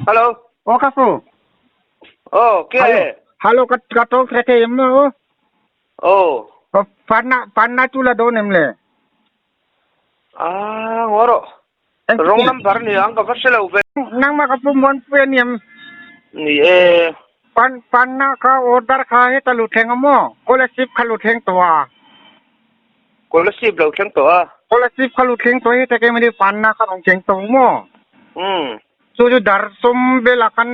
Hello. Aw ka pu. Aw, ke Hello. Hello ka ka tawng thei thei em aw. Aw. Panna panna chu la dawn em le? Ah, ngaw rawh. Wrong number ni ang ka va hre lo ve. Nangmah ka pu muan pui a ni em? Ni e. Pan panna kha order kha heta lu thleng a maw? Scholarship kha lu thleng tawh a. Scholarship lo thleng tawh a. Scholarship kha lu thleng tawh heta keimahni panna kha rawn keng tawh maw? Umm. Chu chu dar sawm velah khan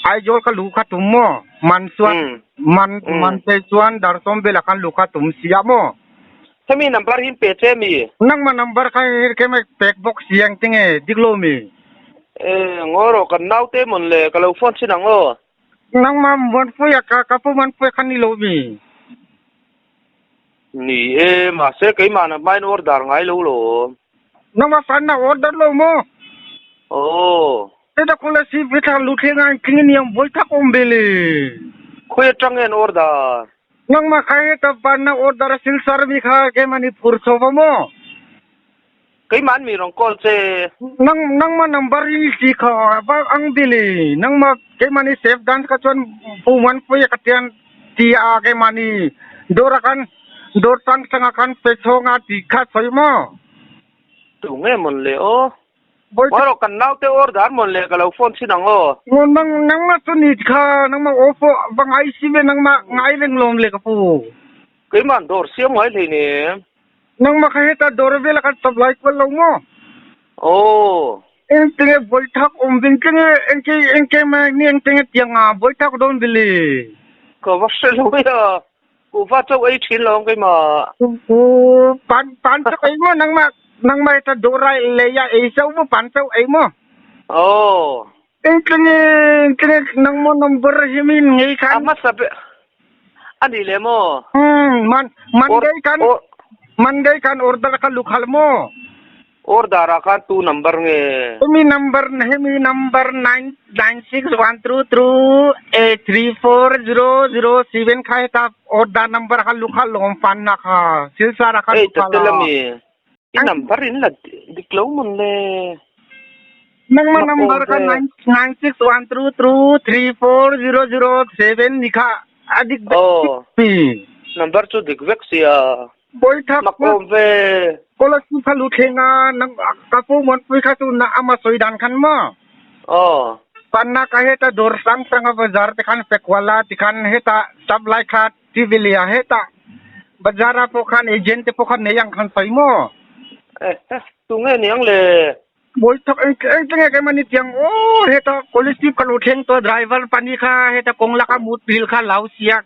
Aizawl kha luh kha tum maw? Man chuan man man phei chuan dar sawm velah khan luh kha tum si a maw? Hemi number hi pe che mi? Nangmah number kha hei khem a pek bawk si ang tinge dik lo mi? E ngaw rawh kan naute mawn le ka lo phone chin ang aw. Nangmah Muanpuia ka ka pu Muanpuia kha ni lo mi? Ni e mahse keimah na hmain order ngai lo lawm. Nangmah fan na order lo maw? Aw. Heta khawla si vithla luthleng ah tling a niang buai thak awm ve le. Khawi atang nge an order? Nangmah kha heta fan na order a silsar mi kha keimah nih phur chho va maw? Keimah an mi rawn call che. Nang nangmah number i si kha va ang ve le. Nangmah keimah nih save dan kha chuan pu man pui a ka tian ti a keimah nih dawr ah khan dawr sang sang ah khan pe chhawng a ti kha sawi maw? Tu nge mawn le aw. Ngawi rawh kan naute order mawn le ka lo phone chhin ang aw. Ngaw nang nangmah chu ni kha nangmah aw pawh va ngai si ve nangmah ngai reng lawm le ka pu. Keimah dawr siam ngai hlei nem. Nangmah kha heta dawr vela kan supply kual lo maw? Aw. Engtinge vawithak awm vin tlinge engke engke mai ni engtinge tianga vawithak dawn vili. Ka va hre lo ya. Kuhva chauh ei thin lo ang keimah. Pan pan chauh ei maw nangmah nangmah heta dawrai lei ah ei chauh maw pan chauh ei maw? Aw. Engtinge engtinge nangmaw number hi min ngei khan. A hmasa ber a nih leh maw? Umm man Monday khan Monday khan order kha lukhal maw? Order ah khan tu number nge? Hemi number hemi number 996122834007 kha heta order number kha lukha lawm fan na kha silchar ah khan Ei lukha tatel la. ami i number in la dik lo mawn le. Nangma number kha 9961223400 ni kha a dik vek si. Number chu dik vek sia. Bawithak Mak awm ve. Scholarship kha lu thleng a nang ka pu Muanpui kha chu na ama sawi dan khan maw? Aw. Panna ka heta dawr hrang hrang a bazar te khan fekual a tikhan heta supply kha Tivilia heta bazar ah pawh khan agent te pawh khan nei ang khan sawi maw? Eh eh tunge niang le? Bawithak eng eng tinge keimah ni tiang aw heta scholarship ka lo thleng tawh driver pani kha heta kawng laka mut hil kha lau sia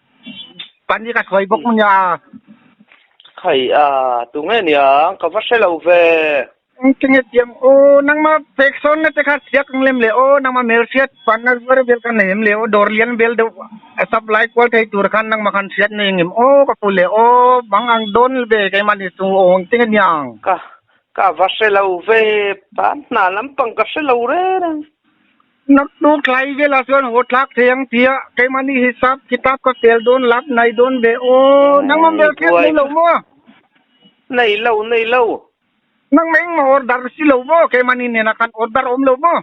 pani ka hruai bawk nia. Khai a tunge niang ka va hre lo ve. Eng tinge tiang aw nangmah pek sawn na te kha siak ang lem le aw nangmah hmelhriat panna zuar vel kha nei em le aw dawr lian vel deuh a supply kual thei tur khan nangmah khan hriat nei ang em aw ka pu le aw bang ang dawn ve keimah ni chu aw eng tinge niang. Ka Ka va hre lo ve, pan hna lampang ka hre lo reng reng. Naktuk thlai velah chuan haw thlak thei ang tia keimahni hisap kitab ka fel dawn lap nai dawn ve aw. Nangmah mel khiat nei lo maw? Nei lo, nei lo. Nangmah engmah order si lo maw? Keimahni nena khan order awm lo maw?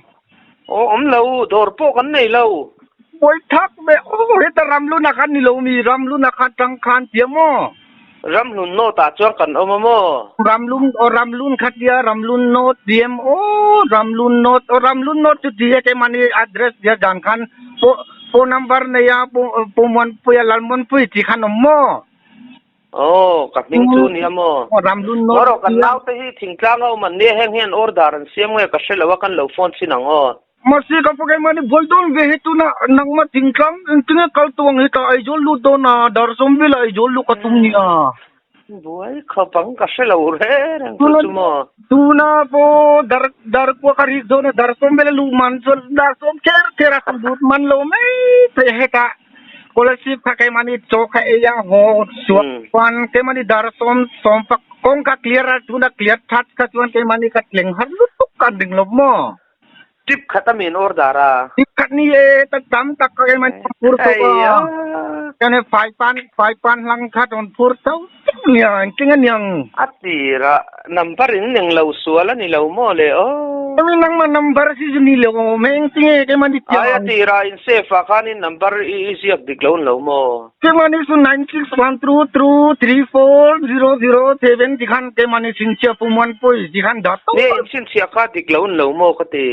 Aw awm lo, dawr pawh kan nei lo. Buai thak ve aw, heta Ramluna khan ni lo mi, Ramluna kha tang khan tia maw? Ramhlun North ah chuan kan awm a maw? Ramlun aw Ramlun kha tia Ramlun North ti em aw Ramlun North aw Ramlun North chu ti e keimahni address tia dan khan phone number nei a Pu Muanpuia Lalmuanpui tih khan awm maw? Aw ka hming chu nia maw? Aw Ramlun North Ngaw rawh kan naute hi thingtlang a awm an nia heng hian order an siam nge ka hre lo a kan lo phone chhin ang aw. Mahse ka fak emaw ni buai dawn ve hi tuna nangmah thingtlang engtinge kal tawh ang hetah Aizawl lut dawn a Darsawm vela Aizawl lut ka tum nia. Buai khawp ang ka hre lo reng reng chu chu maw. Tuna pawh dar darkua ka rik dawn a Darsawm vela luh man chuan Darsawm kher kher a ka lut man lo mai thei hetah scholarship kha keimahni chaw kha ei a haw chhuak chuan keimahni Darsawm sawmpak kawng kha clear a tuna clear that kha chuan keimahni ka tleng har lutuk ka ding lo maw. Tip khat a min order a. Tip khat ni e ta tam tak ka keimah nih phur tawh a. Kan he fai pan fai pan hlang kha rawn phur tho tho nia engtin a niang. A tir a number in eng lo sual a ni lo maw le aw. Kami nangma number si chu ni lo awm e engtinge keimahni tiang Ai a ang. tirah in save ah khanin number i i ziak dik lo an lo maw? Keimahni chu 9612234007 tikhan keimahni chhinchhiah Pu Muanpui tikhan dah tawp Nge in chhinchhiah kha dik lo an lo maw ka ti.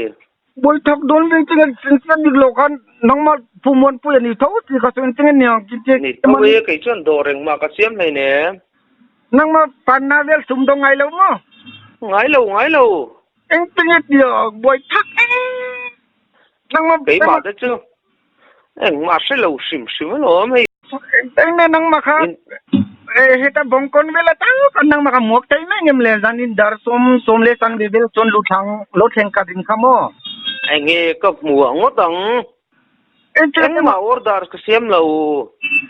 Bawi thak dawn veng tinge chhinchhiah dik lo khan nangmah Pu Muanpui a ni tho ti kha chu engtinge niang ki che Ni tho e kei chuan dawr engmah ka siam hleinem. Nangmah panna vel sum dawng ngai lo maw? Ngai lo ngai lo. Engtinge tia buai thak eng nangmah Keimah te chu engmah hre lo hrim hrim alawm hei. Engtinge nangmah kha heta bawngkawn vel atang khan nangmah kha muak thei mai ngem le zanin dar sawm sawm leh sang ve vel chuan lu thlang lo thleng ka ring kha maw? Enge ka hmuh ngawt ang. Engmah order ka siam lo.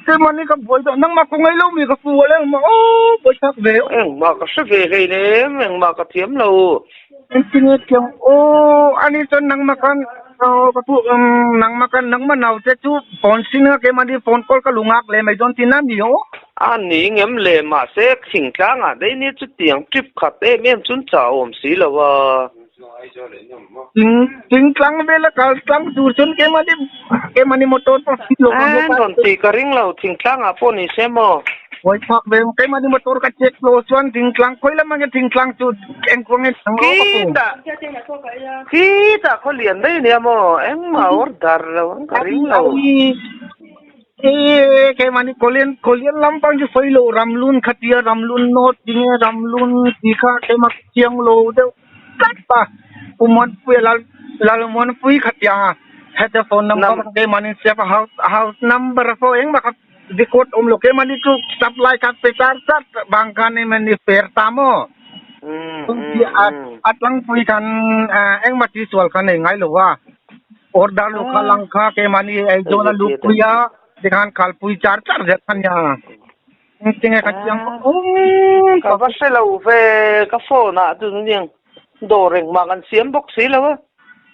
Keimahni ka buai deuh, nangmah ka ngaih lo mi ka fu a leng maw aw buai thlak ve. Engmah ka hre ve hlei nem, engmah ka thiam lo. Engtin nge thiam aw, ani chuan nangmah khan ka pu nangmah khan nangmah naute chu phone sin a keimahni phone call ka lu ngak leh mai dawn tina mi aw. A ni ngem le, mahse thingtlangah daih nia chutiang trip khat em em chuan chah awm si lo a. Thingtlang vela kal tlang tur chuan keimahni keimahni motor pawh fit lo An rawn tih ka ring lo thingtlang ah pawh ni se maw. Hawi phak ve keimahni motor ka check lo chuan thingtlang khawi lam ange thingtlang chu engkuang nge thang lo ka pu. Khitah khitah khaw lian daih ania maw engmah order lo ang ka ring lo. E keimahni Korean Korean lampang chu sawi lo Ramlun khatia Ramlun North tinge Ramlun tih kha keimah chiang lo deuh tlat a Pu Muanpuia Lal Lalmuanpui khatianga heta phone number keimahni save a house house number pawh engmah kha record awm lo keimahni chu supply kha pe char char bang khan emaw fair ta maw a tlangpui khan engmah tisual kha nei ngai lo a. Order lu kha lang kha keimahni Aizawl a luhpui a tikhan khalpui char char zet kha nia. Engtinge ka chiang um ka va hre lo ve ka phone ah chu niang dawr engmah kan siam bawk si lo a.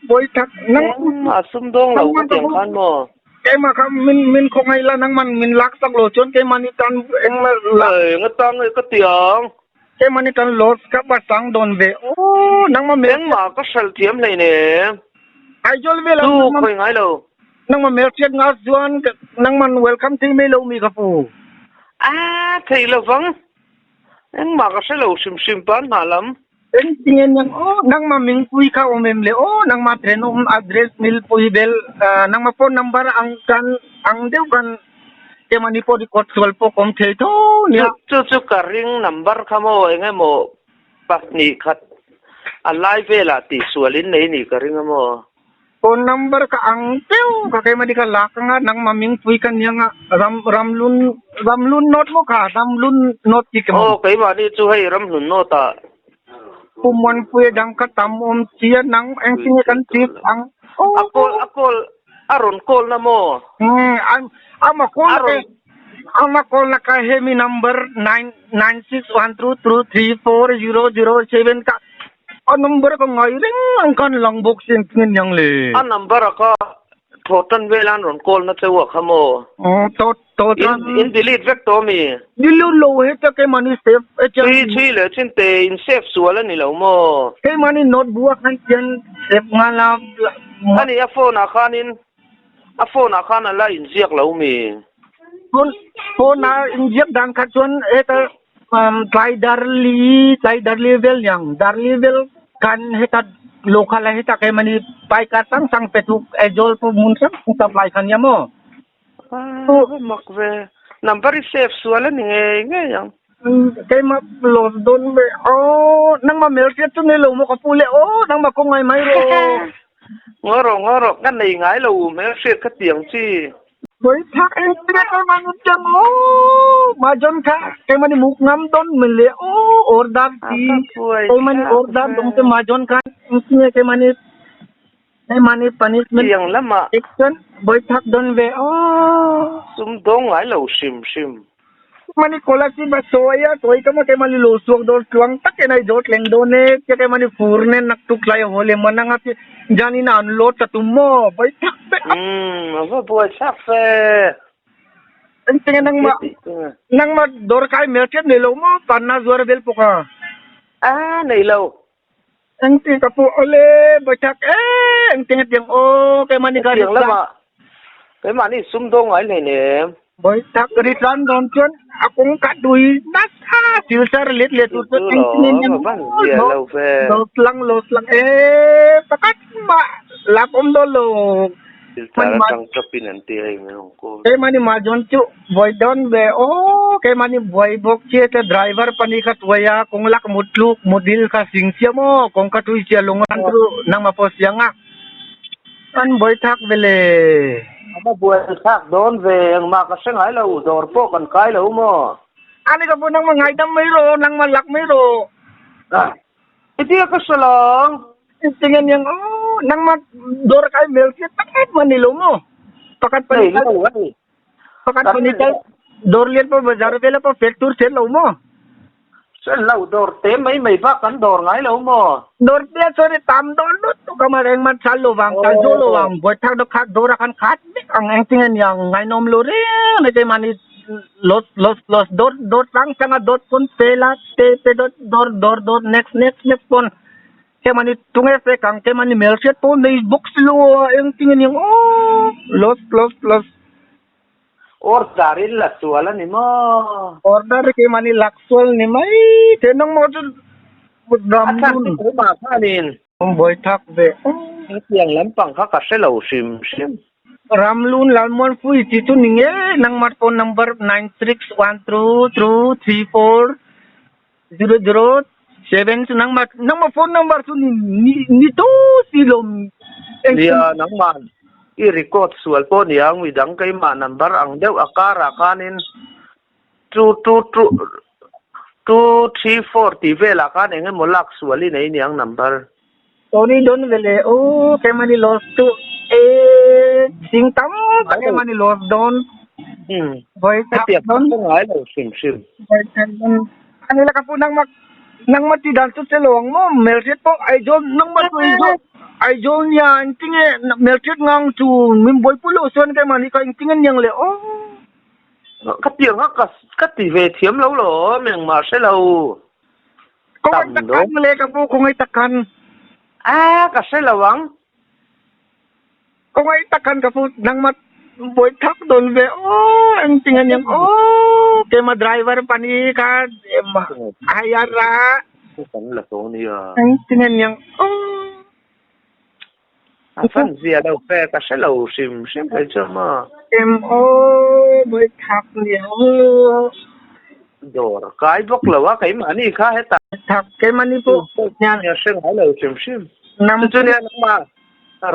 Bawi thak nang engmah sum dawng lo ka tiang khan maw. Keimah kha min min khawngaih la nangman min lak sak lo chuan keimahni tan engmah la. Enga tang nge ka tiang. Keimahni tan loss ka va sang dawn ve aw nangmah mel. Engmah ka hralh thiam hlei ne. Aizawl vel ah Tu khawi ngai lo. Nangmah hmelhriat nga chuan nangman welcome thei mai lo mi ka pu. A thei lovang. Engmah ka hre lo hrim hrim pan hna lam. Engtinge nang aw nangmah mingpui kha awm em le aw nangmah thenawm address milpui bel nangmah phone number ang kan ang deuh kan Keimahni pawh record sual pawh ka awm thei tho nia. Chu chu ka ring number kha maw eng emaw pahnih khat a lai velah tih sual in nei nih ka ring a maw. Phone number ka ang deuh ka keimahni ka lak anga nangmah mingpui ka nia anga ram ramlun ramlun note maw kha ramlun note tih ka hmu. Aw keimahni chu hei ramhlun note ah. Pu Muanpuia dang ka tam awm sia nang engtin nge kan tip ang aw. A call a call a rawn call na maw? Umm ama call na ke ama call na ka hemi number 9612234007 ka a number ka ngai reng ang khan lang bawk si engtin nge niang le. A number a ka thaw tan vel an rawn call na cheu a kha maw? Aw thaw thaw tan. In delete vek tawh mi? Delete lo heta keimahni save e chiang. Chhui chhui leh chin te in save sual a ni lo maw? Keimahni notebook ah khan chian save nghal a. Ani a phone ah khanin a phone ah khan a la inziak lo mi? Phone phone ah inziak dan kha chuan heta tlai darli tlai darli vel niang darli vel kan heta local ah heta keimahni paikar sang sang pe tuk Aizawl pawh hmun hrang hrang supply kha nia maw? A mak ve. Number i save sual a ni ngei ngei ang. Keimah loss dawn ve aw nangmah hmelhriat chu nei lo maw ka pu le aw nangmah kawng ngai mai rawh. Ngaw rawh ngaw rawh ka nei ngai lo hmelhriat kha tiang chi. Sawi phak eng tia keimah ni tiang aw mahjon kha keimah ni muk ngam dawn mai le aw order ti keimah ni order dawng te mahjon kha engtinge keimah ni keimah ni punishment Tiang lamah action bawi phak dawn ve aw. Sum dawng ngai lo hrim hrim. Mani Kolasib a sawi a, sawi ka maw keimahni lo suak dawn tluang takin a i thleng dawn e, tia keimahni fur nen naktuk tlai a haw leh man anga ti Janin a an load ta tum maw, bai thak vek a. Umm a va buai thlak fe. Engtinge nangmah nangmah dawrkai hmelhriat nei lo maw panna zuar vel pawk a. A nei lo. Engtin ka pu awle Bawitak e engtin hetiang aw keimahni ka Hetiang lamah keimahni sumdawng ngai hleinem. Bawitak ritlan dawn chuan a kawng ka dui nasa silchar let leh tur chuan engtin in lo tlang lo tlang e pakhat mah lak awm dawn lo. Silchar atang chawpin an ti hei mai ang kawl. Keimahni mahzawn chu buai dawn ve aw keimahni buai bawk chiah te driver pahnih kha tuai a kawng lak mut tluk mudil kha sing chiah maw kawng kha tui chiah lung an chu nangmah pawh siang a an buai thak ve le. A va buai thlak dawn ve engmah ka hre ngai lo dawr pawh kan kai lo maw. Ani ka pu nangmah ngaidam mai rawh nangmah lak mai rawh. Hetia ka hre lang. Engtinge niang aw, nangmah dawr kai mel chiah tak em a ni lo maw? Pakhat pahnih tal, pakhat pahnih tal dawr lian pawh bazar vela pawh fek tur sen lo maw? Sen lo, dawr te mai mai bak kan dawr ngai lo maw? Dawr te chuan i tam dawn lut tuk a, mahse engmah chal lo vang, chal zawh lo vang, buaithak dawk kha dawr a khan khat vek ang, engtinge niang ngainawm lo reng mai keimahni Los los los dawt dawt tlang tlang a dawt pawn pe la pe pe dawt dawr dawr dawt next next next pawn kemani tunge fe kang kemani hmel hriat pawh nei bawk si lo a engtin a niang aw los los los. Order in la sual a ni maw? Order kemani lak sual ni mai the nangmah chu A chhan chu keimah khanin. Buai thak ve aw. Hetiang lampang kha ka hre lo hrim hrim. Ramlun Lalmuanpui tih chu ni nge nangmah phone number 9612234007 chu nangmah nangmah phone number chu ni ni ni to si lo Nia nangmah i record sual pawh niang midang keimah number ang deuh a karah khanin two two two two three four tih velah khan eng emaw lak sual i nei niang number. Sorry dawn ve le aw keimahni loss chu e sing tam tak keimahni loss dawn vawi thak dawn ngai lo hrim hrim vawi thak dawn ani la ka pu nangmah nangmah ti dan chu che lo ang maw hmelhriat pawh Aizawl nangmah chu Aizawl Aizawl nia engtinge hmelhriat ngang chu min buaipui loh chuan keimahni kha engtinge niang le aw. Ka tiang kha ka ka ti ve thiam lo lawm engmah hre lo. Khawngaih tak khan le ka pu khawngaih tak khan. A ka hre lo ang. Khawngaih tak khan ka pu nangmah buai thak dawn ve aw engtin a niang aw keimah driver pani kha hire a. Kan la tawh nia. Engtin a niang aw. A fan zia lo fe ka hre lo hrim hrim phei chu maw. Em aw buai thak nia aw. Dawr kai bawk lo a keimahni kha hetah. Thak keimahni pawh hian a hre ngai lo hrim hrim. Chu chu nia nangmah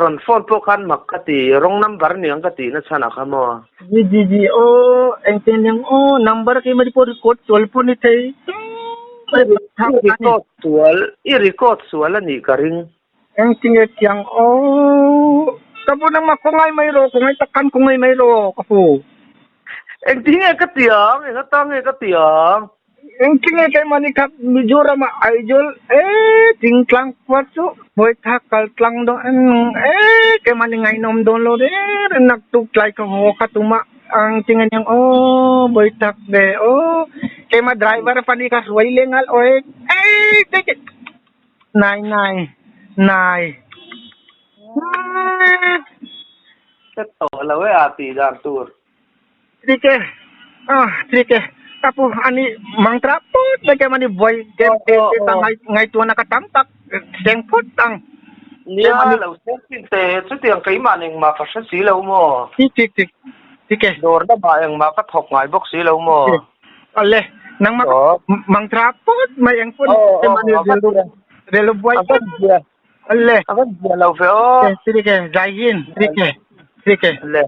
rawn phone pawh khan mak ka ti wrong number niang ka tih na chhan ah kha maw. Ji ji ji aw engtin niang aw number keimahni pawh record sual pawh ni thei. I record sual i record sual a nih ka ring. Engtinge tiang aw. Ka pu nangmah khawngaih mai rawh, khawngaih tak khan khawngaih mai rawh ka pu. Engtinge ka tiang, eng atang nge ka tiang? Engtinge keimahni kha Mizoram ah Aizawl e Thingtlang khua chu Hmuaithak kal tlang dawn e keimahni ngaihnawm dawn lo reng reng naktuk tlai ka haw kha tumah engtinge niang aw Hmuaithak ve aw keimah driver fani kha hruai lengal aw e. Nai nai nai. Hre tawh lo e a tih dan tur. Trike ah trike ka pu ani mangtra put mai kem ani buai kem te te ta ngai ngaihtuahna ka tam tak seng phut ang. Nia lo seng chin te chutiang keimah engmah ka hre si lo maw. Tik tik tik trike. Dawr lamah engmah ka thawk ngai bawk si lo maw. Ale nangmah mangtra pawt mai eng pawh ni mani relu relu buai ale a van zia lo ve aw trike zai hin trike trike le.